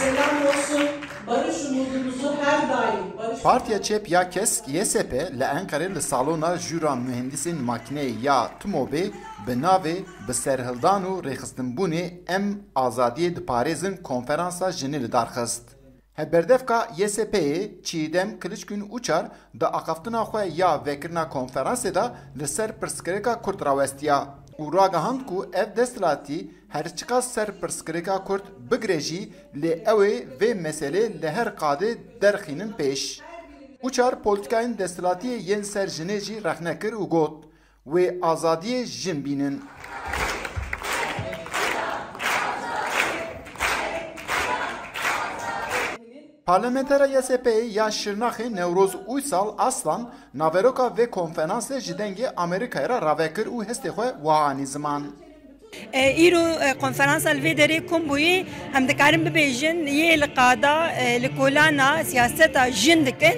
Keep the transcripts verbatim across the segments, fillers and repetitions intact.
Selam olsun. Barış umudumuzu her daim. Barış Partiya Çep ya Kesk, Y S P, li Enqerê li salona Jûra Muhendisên Makîneyê ya TMOB'ê bi navê Bi serhildan û rêxistinbûnê em azadiyê diparêzin konferansa jinê li dar xist. Hevberdevka Y S P'ê Çiğdem Kılıçgün Uçar di axaftina xwe ya vekirina konferansê de li ser pirsgirêka Kurd rawestiya û ragihand ku ev desthilatî her çiqas ser pirsgirêka Kurd bigire jî, lê ew ê vê meselê li her qadê derxînin pêş. Uçar polîtîkayên desthilatiyê yên ser jinê jî rexne kir û got, Wê azadiyê jin bînin. Parlamentera Y S P'ê ya Şirnaxê Newroz Uysal Aslan naveroka vê konferansê ji Dengê Amerîkayê re rave kir û hestê xwe wiha anî ziman. E, îro, e, konferansa li vê derê kom bûyî, em dikarin bibêjin, yê li qada, e, li kolana siyaseta jin dikin,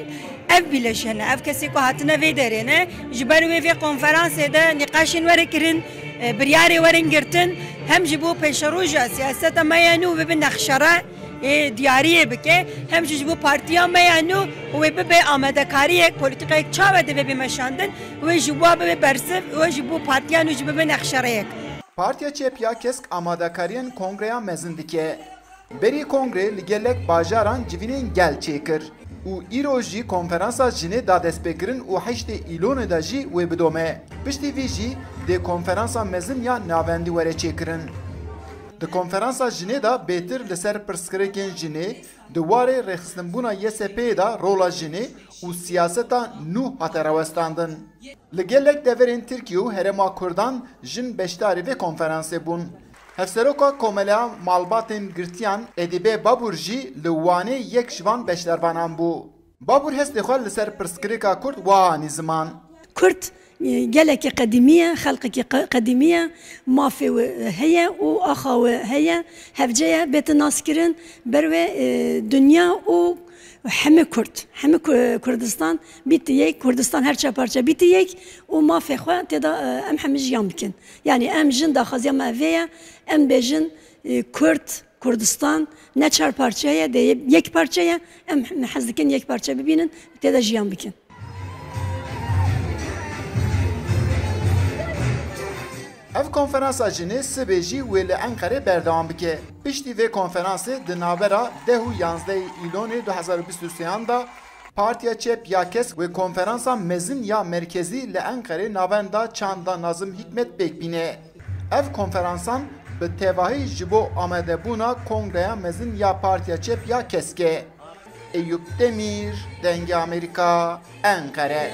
ev bîleş hene, ev kesê ku hatine vê derê ne. Ji ber wê vê konferansê de nîqaşên were kirin, e, biryarê werin girtin, hem ji bo pêşeroja siyaseta me ya nû bibe nexşere, ê diyariyê bike, hem jî ji bo partiya me ya nû wê bibe amadekariyek, polîtîkayek çawa divê bê meşandin, wê ji wa bibe bersiv, wê ji bo partiya nû jî bibe nexşereyek. Partiya Çep ya Kesk amadekariyên kongreya mezin dike. Berî kongre li gelek bajaran civînên gel çêkir û îro jî konferansa jinê da destpêkirin û heştê Îlonê de jî wê bidome. Piştî vî jî dê konferansa mezin ya navendî were çêkirin. Di konferansa jinê de bêtir li ser pirsgirêkên jinê, di warê rêxistinbûna Y S P'ê de rola jinê û siyaseta nû hate rawestandin. Li gelek deverên Tirkiye û Herêma Kurdan jin beşdarî vê konferansê bûn. Hevseroka Komeleya Malbatên Girtiyan Edîbe Babur jî li Wanê yek ji van beşdarvanan bû. Babur hestê xwe li ser pirsgirêka Kurd wiha anî ziman. Kurd, e, gelekî qedîmî ye, xelqekî qe-, qedîmî ye, mafê wê heye û axa wê heye, hevce ye bête naskirin ber wê, e, dinya û hemî Kurd, hemî Ku-, Kurdistan bîte yek, Kurdistan her çar parçe bîte yek û mafê xwe tê de, e, em hemî jiyan bikin. Yanî em jin daxwaziya me vê ye, em bêjin, e, Kurd, Kurdistan ne çar parçe ye, dê ye-, yek parçe ye. Em hez dikin yek parçe bibînin, tê de jiyan bikin. Ev konferansa jinê sibê jî wê li Enqerê berdewam bike. Piştî vê konferansê di navbera deh û yanzdehê Îlonê du hezar û bîst û sêyan de Partiya Çep ya Kesk wê konferansa mezin ya merkezî li Enqerê navenda çanda Nazim Hikmet pêk bîne. Ev konferansan bi tevahî ji bo amadebûna kongreya mezin ya Partiya Çep ya Kesk e. Eyûp Demîr, Dengê Amerîka, Enqere.